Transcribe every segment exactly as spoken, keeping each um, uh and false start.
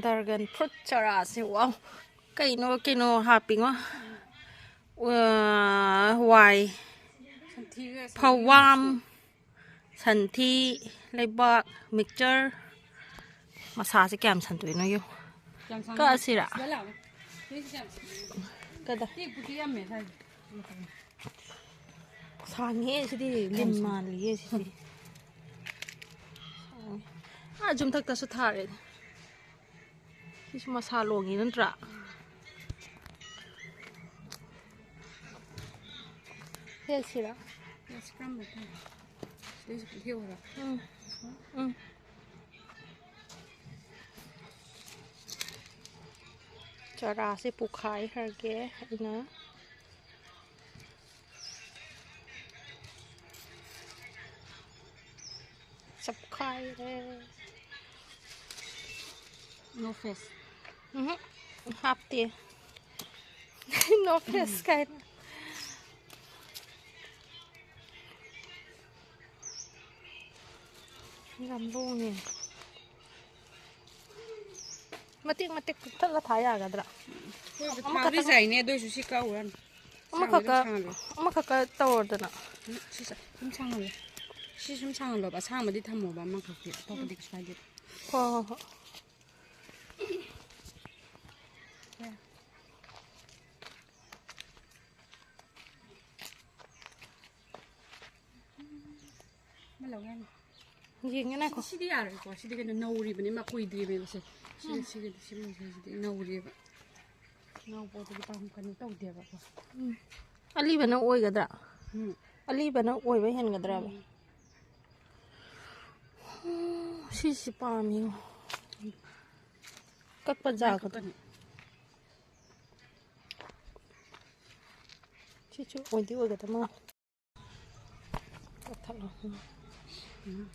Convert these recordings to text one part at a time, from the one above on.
Dragon fruit ꯆꯥꯔꯥꯁꯦ, ꯋꯥꯎ! ꯀꯩꯅꯣ, ꯀꯩꯅꯣ ꯍꯥꯞꯄꯤꯉꯣ꯫ ꯑꯥ, ꯋꯥꯏ, ꯐꯧꯋꯥꯝ, ꯁꯟꯊꯤ, ꯂꯩꯕꯥꯛ, ꯃꯤꯛꯆꯔ꯫ ꯃꯁꯥꯁꯦ ꯀꯌꯥꯝ ꯁꯟꯗꯣꯛꯏꯅꯣ ꯌꯦꯡꯉꯨ꯫ ꯀꯛꯑꯁꯤꯔꯥ? ꯀꯗꯥ? ꯁꯥꯡꯉꯦ ꯁꯤꯗꯤ, ꯂꯤꯟ ꯃꯥꯜꯂꯤꯌꯦ ꯁꯤꯗꯤ꯫ ꯁꯥꯡꯉꯦ꯫ ꯑꯥ, ꯌꯨꯝꯊꯛꯇꯁꯨ ꯊꯥꯔꯦ꯫ ꯁꯤꯁꯨ ꯃꯁꯥ ꯂꯣꯡꯉꯤ ꯅꯠꯇ꯭ꯔꯥ? ꯍꯦꯛꯁꯤꯔꯥ? ꯌꯦꯁ, ꯀꯔꯝꯕ ꯐꯩ? ꯁꯤꯗꯩꯁꯤ ꯍꯦꯛꯎꯔꯣ? ꯎꯝ꯫ ꯎꯝ꯫ ꯆꯥꯔꯥꯁꯦ ꯄꯨꯈꯥꯏꯈ꯭ꯔꯒꯦ ꯑꯩꯅ꯫ ꯆꯞꯈꯥꯏꯔꯦ꯫ No face꯫ ꯎꯝꯍꯨꯝ, ꯍꯥꯞꯇꯦ꯫ No face ꯀꯥꯏꯅ꯫ ꯌꯥꯝ ꯂꯣꯡꯉꯦ꯫ ꯃꯇꯦꯛ ꯃꯇꯦꯛ ꯀꯛꯊꯠꯂ ꯊꯥ ꯌꯥꯒꯗ꯭ꯔꯥ? ꯍꯣꯏ, ꯑꯃꯈꯛꯇꯪ ꯊꯥꯕꯨꯗꯤ ꯌꯥꯏꯅꯦ, ꯑꯗꯨ ꯑꯣꯏꯁꯨ ꯁꯤ ꯀꯛꯎꯔꯅꯨ꯫ ꯑꯃꯈꯛꯀ, ꯁꯥꯡꯕꯗꯤ ꯁꯥꯡꯍꯜꯂꯣ꯫ ꯑꯃꯈꯛꯀ ꯇꯧꯔꯗꯅ꯫ ꯎꯝ, ꯁꯤ ꯁ-, ꯁꯨꯝ ꯁꯥꯡꯍꯜꯂꯣ꯫ ꯁꯤ ꯁꯨꯝ ꯁꯥꯡꯍꯜꯂꯣꯕ꯫ ꯑꯁꯥꯡꯕꯗꯤ ꯊꯝꯃꯣꯕ ꯑꯃꯈꯛꯇꯤ꯫ ꯑꯇꯣꯞꯄꯗꯤ ꯀꯩꯁꯨ ꯀꯥꯏꯗꯦ꯫ ꯍꯣꯏ, ꯍꯣꯏ, ꯍꯣꯏ꯫ ꯑꯃ ꯂꯧ ꯌꯥꯅꯤ꯫ ꯌꯦꯡꯒꯦ ꯉꯥꯏꯈꯣ꯫ ꯁꯤꯗꯤ ꯌꯥꯔꯣꯏꯀꯣ꯫ ꯁꯤꯗꯤ ꯀꯩꯅꯣ ꯅꯧꯔꯤꯕꯅꯤꯅ ꯀꯨꯏꯗ꯭ꯔꯤꯕꯅꯤꯕꯁꯦ꯫ ꯁꯤ, ꯎꯝ꯫ ꯁꯤꯒꯤꯗꯤ, ꯁꯤ ꯃꯈꯩꯁꯤꯗꯤ ꯅꯧꯔꯤꯕ꯫ ꯅꯧꯕꯗꯨꯗꯤ ꯄꯥꯝ ꯀꯩꯅꯣ ꯇꯧꯗꯦꯕꯀꯣ꯫ ꯎꯝ꯫ ꯑꯂꯤꯕꯅ ꯑꯣꯏꯒꯗ꯭ꯔꯥ? ꯎꯝ꯫ ꯑꯂꯤꯕꯅ ꯑꯣꯏꯕ ꯍꯦꯟꯒꯗ꯭ꯔꯕ? ꯎꯝ꯫ ꯎꯝ, ꯁꯤꯁꯤ ꯄꯥꯝꯃꯤꯉꯣ꯫ ꯀꯛꯄ ꯖꯥꯒꯗꯣ꯫ ꯀꯛꯀꯅꯤ꯫ ꯁꯤꯁꯨ ꯑꯣꯏꯗꯤ ꯑꯣꯏꯒꯗꯕ ꯃꯥꯜꯂꯦ꯫ ꯀꯛꯊꯠꯂꯣ꯫ ꯎꯝ꯫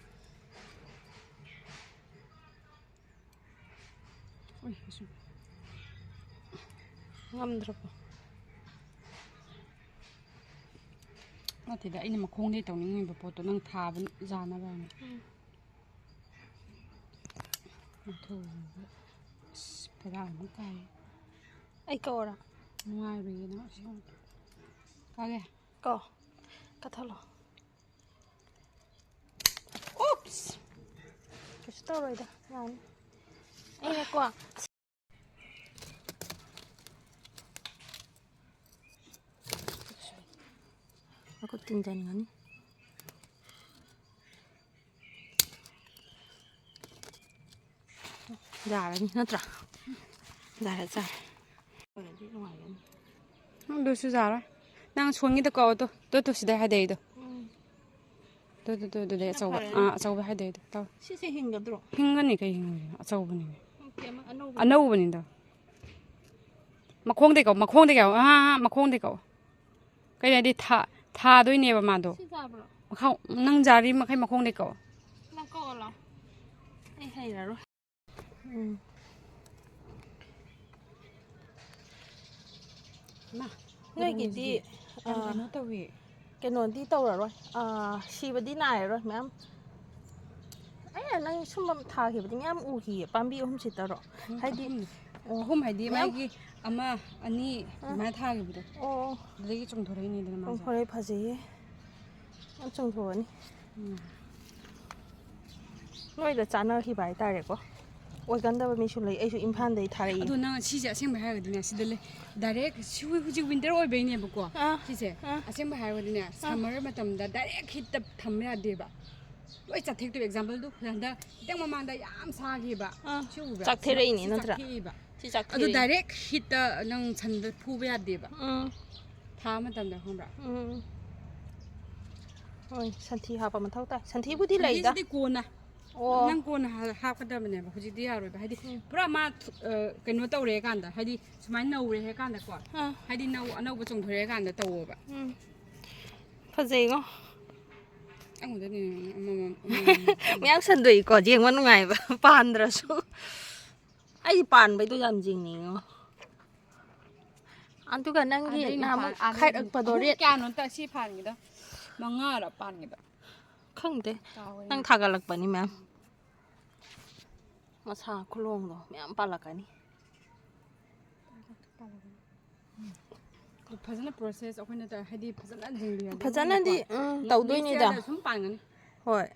ꯎꯏ, ꯑꯁꯨꯝ꯫ ꯉꯝꯗ꯭ꯔꯕꯣ? ꯅꯠꯇꯦꯗ, ꯑꯩꯅ ꯃꯈꯣꯡꯗꯩ ꯇꯧꯅꯤꯡꯉꯤꯕ ꯄꯣꯠꯇꯣ ꯅꯪ ꯊꯥꯕ ꯌꯥꯅꯕ ꯍꯥꯏꯅ꯫ ꯎꯝ꯫ ꯃꯊꯧ ꯀꯗꯥꯏꯃꯨꯛ ꯇꯥꯏ꯫ ꯑꯩ ꯀꯛꯑꯣꯔꯥ? ꯅꯨꯡꯉꯥꯏꯔꯣꯏꯌꯦ ꯅꯪ ꯑꯁꯤ ꯑꯃꯨꯛ꯫ ꯀꯛꯑꯒꯦ꯫ ꯀꯣ꯫ ꯀꯛꯊꯠꯂꯣ꯫ Oops! ꯀꯩꯁꯨ ꯇꯧꯔꯣꯏꯗ, ꯌꯥꯅꯤ꯫ ꯑꯩꯅꯀꯣ꯫ ꯃꯈꯨꯠ ꯇꯤꯡꯖꯟꯒꯅꯤ꯫ ꯌꯥꯔꯅꯤ ꯅꯠꯇ꯭ꯔꯥ? ꯌꯥꯔꯦ, ꯆꯥꯔꯦ꯫ ꯑꯗꯨꯁꯨ ꯌꯥꯔꯣꯏ꯫ ꯅꯪ ꯁꯣꯟꯒꯤꯗ ꯀꯛꯑꯣ ꯇꯣ꯫ ꯇꯣ, ꯇꯣ, ꯁꯤꯗ ꯍꯥꯏꯗꯩꯗꯣ꯫ ꯎꯝ꯫ ꯇꯣ, ꯇꯣ, ꯇꯣ, ꯑꯗꯨꯗꯩ ꯁꯤꯅ ꯑꯆꯧꯕ꯫ ꯐꯔꯅꯤ꯫ ꯑꯥ, ꯑꯆꯧꯕ ꯍꯥꯏꯗꯩꯗꯣ꯫ ꯇꯧ꯫ ꯁꯤꯁꯦ ꯍꯤꯡꯒꯗ꯭ꯔꯣ? ꯍꯤꯡꯒꯅꯤ, ꯀꯩ ꯍꯤꯡꯉꯣꯏꯗꯣꯏꯅꯣ? ꯑꯆꯧꯕꯅꯤ꯫ ꯅꯠꯇꯦ, ꯑꯃ ꯑꯅꯧꯕ꯫ ꯑꯅꯧꯕꯅꯤꯗꯣ꯫ ꯃꯈꯣꯡꯗꯩ ꯀꯛꯑꯣ, ꯃꯈꯣꯡꯗꯩ ꯀꯛꯑꯣ꯫ ꯑꯥ, ꯑꯥ, ꯃꯈꯣꯡꯗꯩ ꯀꯛꯑꯣ꯫ ꯀꯩꯅꯣꯗꯤ ꯊꯥ-, ꯊꯥꯗꯣꯏꯅꯦꯕ ꯃꯥꯗꯣ꯫ ꯁꯤ ꯌꯥꯕ꯭ꯔꯣ? ꯃꯈꯥ-, ꯅꯪ ꯌꯥꯔꯤ ꯃꯈꯩ ꯃꯈꯣꯡꯗꯩ ꯀꯛꯑꯣ꯫ ꯅꯪ ꯀꯛꯑꯣ ꯂꯥꯎ꯫ ꯑꯩ ꯍꯩꯔꯔꯣꯏ꯫ ꯎꯝ꯫ ꯃꯥ, ꯅꯣꯏꯒꯤꯗꯤ, ꯌꯥꯝ ꯑꯥ, ꯀꯩꯅꯣ ꯇꯧꯋꯤ꯫ ꯀꯩꯅꯣꯗꯤ ꯇꯧꯔꯔꯣꯏ꯫ ꯑꯥ, ꯁꯤꯕꯗꯤ ꯅꯥꯏꯔꯔꯣꯏ ꯃꯌꯥꯝ꯫ ꯑꯩꯅ ꯅꯪ ꯁꯨꯝꯕ ꯊꯥꯈꯤꯕꯗꯤ ꯃꯌꯥꯝ ꯎꯈꯤꯌꯦ, ꯄꯥꯝꯕꯤ ꯑꯍꯨꯝ ꯁꯤꯠꯇꯔꯣ? ꯎꯝ, ꯍꯥꯏꯗꯤ, ꯑꯍꯨꯝ꯫ ꯑꯣ, ꯑꯍꯨꯝ ꯍꯥꯏꯗꯤ ꯃꯌꯥꯝ꯫ ꯃꯥꯒꯤ ꯑꯃ, ꯑꯅꯤ ꯑꯥ꯫ ꯑꯗꯨꯃꯥꯏꯅ ꯊꯥꯈꯤꯕꯗꯣ꯫ ꯑꯣ, ꯑꯣ꯫ ꯑꯗꯨꯗꯒꯤ ꯆꯣꯡꯊꯣꯔꯛꯏꯅꯤꯗꯅ ꯃꯥꯁꯦ꯫ ꯆꯣꯡꯊꯣꯔꯛꯑꯦ, ꯐꯖꯩꯌꯦ꯫ ꯌꯥꯝ ꯆꯣꯡꯊꯣꯛꯑꯅꯤ꯫ ꯎꯝ꯫ ꯅꯣꯏꯗ ꯆꯥꯅꯈꯤꯕ ꯍꯥꯏꯇꯥꯔꯦꯀꯣ꯫ ꯑꯣꯏꯒꯟꯗꯕ ꯃꯤꯁꯨ ꯂꯩ꯫ ꯑꯩꯁꯨ ꯏꯝꯐꯥꯜꯗꯩ ꯊꯥꯔꯛꯏ꯫ ꯑꯗꯣ ꯅꯪ ꯁꯤꯁꯦ ꯑꯁꯦꯡꯕ ꯍꯥꯏꯔꯒꯗꯤꯅꯦ, ꯁꯤꯗ ꯂꯩ, direct ꯁꯤ ꯍꯧꯖꯤꯛ winter ꯑꯣꯏꯕꯩꯅꯦꯕꯀꯣ꯫ ꯑꯥ, ꯁꯤꯁꯦ ꯑꯥ, ꯑꯁꯦꯡꯕ ꯍꯥꯏꯔꯒꯗꯤꯅꯦ, ꯑꯥ꯫ Summer ꯃꯇꯝꯗ direct heatꯇ ꯊꯝꯕ ꯌꯥꯗꯦꯕ꯫ ꯂꯣꯏ ꯆꯥꯊꯦꯛꯇꯣꯏꯕ꯫ Exampleꯗꯨ ꯍꯟꯗꯛ ꯈꯤꯇꯪ ꯃꯃꯥꯡꯗ ꯌꯥꯝ ꯁꯥꯈꯤꯕ꯫ ꯑꯥ, ꯁꯤ ꯎꯕ꯭ꯔꯥ? ꯆꯥꯛꯊꯦꯔꯛꯏꯅꯤ ꯁꯤ ꯅꯠꯇ꯭ꯔꯥ? ꯆꯥꯛꯊꯦꯛꯏꯕ꯫ ꯁꯤ ꯑꯗꯨ ꯆꯥꯛꯊꯦꯔꯛꯏꯅꯤ꯫ Direct heatꯇ ꯅꯪ ꯁꯟꯗ ꯐꯨꯕ ꯌꯥꯗꯦꯕ꯫ ꯎꯝ꯫ ꯊꯥ ꯃꯇꯝꯗ ꯈꯪꯕ꯭ꯔꯥ? ꯎꯝ꯫ ꯍꯣꯏ, ꯁꯟꯊꯤ ꯍꯥꯞꯄ ꯃꯊꯧ ꯇꯥꯏ꯫ ꯁꯟꯊꯤꯕꯨꯗꯤ ꯂꯩꯗ꯫ ꯁꯟꯊꯤꯁꯤꯗꯤ ꯀꯣꯟꯅ꯫ ꯑꯣ꯫ ꯅꯪ ꯀꯣꯟꯅ ꯍꯥ-, ꯍꯥꯞꯀꯗꯕꯅꯦꯕ꯫ ꯍꯧꯖꯤꯛꯇꯤ ꯌꯥꯔꯣꯏꯕ꯫ ꯍꯥꯏꯗꯤ ꯎꯝ꯫ ꯄꯨꯔꯥ ꯃꯥ ꯊꯨ-, ꯑ, ꯀꯩꯅꯣ ꯇꯧꯔꯦ ꯀꯥꯟꯗ, ꯍꯥꯏꯗꯤ ꯁꯨꯃꯥꯏꯅ ꯅꯧꯔꯦ ꯍꯥꯏ ꯀꯥꯟꯗꯀꯣ꯫ ꯑꯥ꯫ ꯍꯥꯏꯗꯤ ꯅꯧ-, ꯑꯅꯧꯕ ꯆꯣꯡꯊꯣꯔꯛꯑꯦ ꯀꯥꯟꯗ ꯇꯧꯋꯣꯕ꯫ ꯎꯝ꯫ ꯐꯖꯩꯉꯣ꯫ ꯑꯃꯗꯅꯦ ꯑꯃꯃꯝ, ꯑꯃꯃꯝ꯫ ꯃꯌꯥꯝ ꯁꯟꯗꯣꯛꯏꯀꯣ, ꯌꯦꯡꯕ ꯅꯨꯡꯉꯥꯏꯕ, ꯄꯥꯟꯗ꯭ꯔꯁꯨ꯫ ꯑꯩ ꯄꯥꯟꯕꯩꯗꯣ ꯌꯥꯝ ꯌꯦꯡꯅꯤꯡꯉꯤꯉꯣ꯫ ꯑꯗꯨꯒ ꯅꯪꯒꯤ ꯑꯗꯩ ꯅꯍꯥꯟꯃꯨꯛ ꯃꯄꯥꯟ-, ꯑꯥꯗꯩ ꯈꯥꯏꯔꯛꯄꯗꯣ ꯄꯨꯡ red꯫ ꯀꯌꯥꯅꯣ ꯇ-, ꯁꯤ ꯄꯥꯟꯒꯤꯗꯣ? ꯃꯉꯥꯔ ꯄꯥꯟꯒꯤꯗꯣ? ꯈꯪꯗꯦ꯫ ꯀꯥꯎꯔꯦ꯫ ꯅꯪ ꯊꯥꯒꯠꯂꯛꯄꯅꯤ ꯃꯌꯥꯝ꯫ ꯃꯁꯥ ꯈꯨꯂꯣꯡꯗꯣ ꯃꯌꯥꯝ ꯄꯥꯜꯂꯛꯀꯅꯤ꯫ ꯐꯖꯅ ꯄ꯭ꯔꯣꯁꯦꯁ ꯑꯩꯈꯣꯏꯅ ꯇꯧ- ꯍꯥꯏꯗꯤ ꯐꯖꯅ ꯌꯦꯡꯕꯤꯔꯗꯤ ꯐꯖꯅꯗꯤ ꯑꯩꯈꯣꯏꯅꯀꯣ ꯎꯝ ꯇꯧꯗꯣꯏꯅꯤꯗ꯫ ꯁꯨꯝ ꯄꯥꯟꯒꯅꯤ꯫ ꯍꯣꯏ꯫